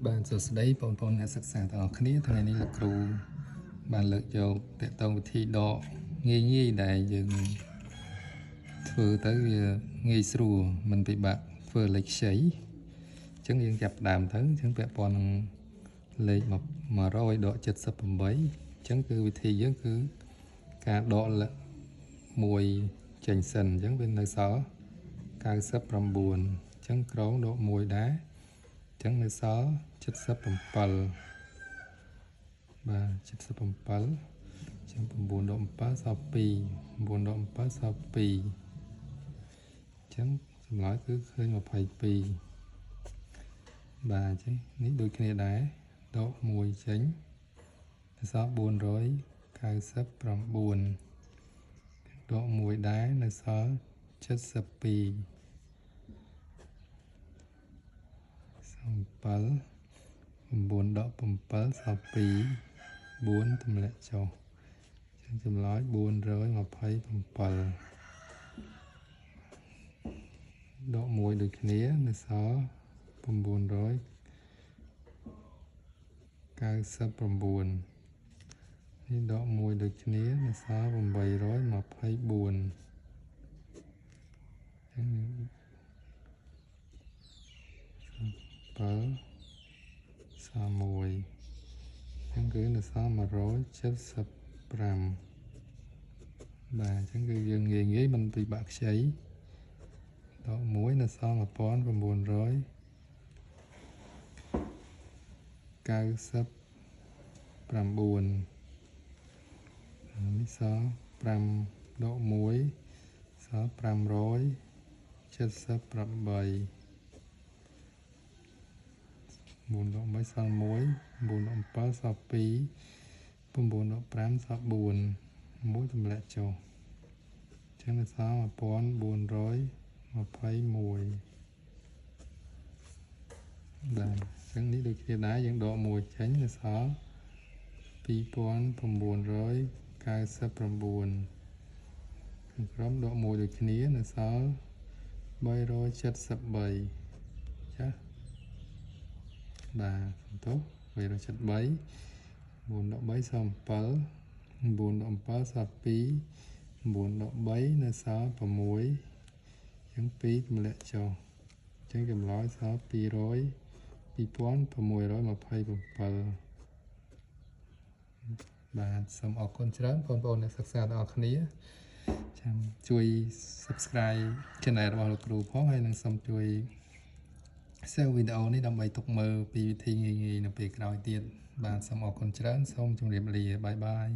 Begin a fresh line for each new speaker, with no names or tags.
បាទសួស្តីបងប្អូនអ្នកសិក្សាទាំងអស់គ្នាថ្ងៃនេះលោកគ្រូបានលើកយកតកតងវិធីដកងាយងាយដែលយើងធ្វើទៅវាងាយស្រួលមិនពិបាកធ្វើលេខខ្ចីអញ្ចឹងយើងចាប់ដើមទៅអញ្ចឹងពាក់ព័ន្ធនឹងលេខ100ដក78អញ្ចឹងគឺវិធីយើងគឺការដកមួយចេញសិនអញ្ចឹងវានៅសល់99អញ្ចឹងក្រងដក1ដែរអញ្ចឹងនៅសល់77បាទ77ចឹង9ដក7សល់2 9ដក7សល់2អញ្ចឹងចម្លើយគឺឃើញ22បាទអញ្ចឹងនេះដូចគ្នាដែរដក1ចេញនៅសល់499ដក1ដែរនៅសល់72 7 9ដក7សល់2 4ទម្លាក់ចុះអញ្ចឹងចម្លើយ427ដក1ដូចគ្នានៅសល់999នេះដក1ដូចគ្នានៅសល់824អញ្ចឹង7សល់1អញ្ចឹងគឺនៅសល់175បាទអញ្ចឹងគឺយើងងាយងាយមិនពិបាកខ្ចីដក1នៅសល់1999នេះសល់5ដក1សល់578 9ដក3សល់1 9ដក7សល់2 9ដក5សល់4 1ទម្លាក់ចុះអញ្ចឹងនៅសល់1421បាទអញ្ចឹងនេះដូចគ្នាដែរយើងដក1ចេញនៅសល់2999ខាងក្រោមដក1ដូចគ្នានៅសល់373ចាបាទសំទោស373 9ដក3សល់7 9ដក7សល់2 9ដក3នៅសល់6អញ្ចឹង2ទម្លាក់ចុះអញ្ចឹងចម្លើយសល់200 2627បាទសូមអរគុណច្រើនបងប្អូនអ្នកសិក្សាទាំងអស់គ្នាចាំជួយ Subscribe Channel របស់លោកគ្រូផងហើយនិងសូមជួយ share វីដេអូនេះដើម្បីទុកមើលពីវិធីងាយៗនៅពេលក្រោយទៀតបាទសូមអរគុណច្រើនសូមជម្រាបលា bye bye.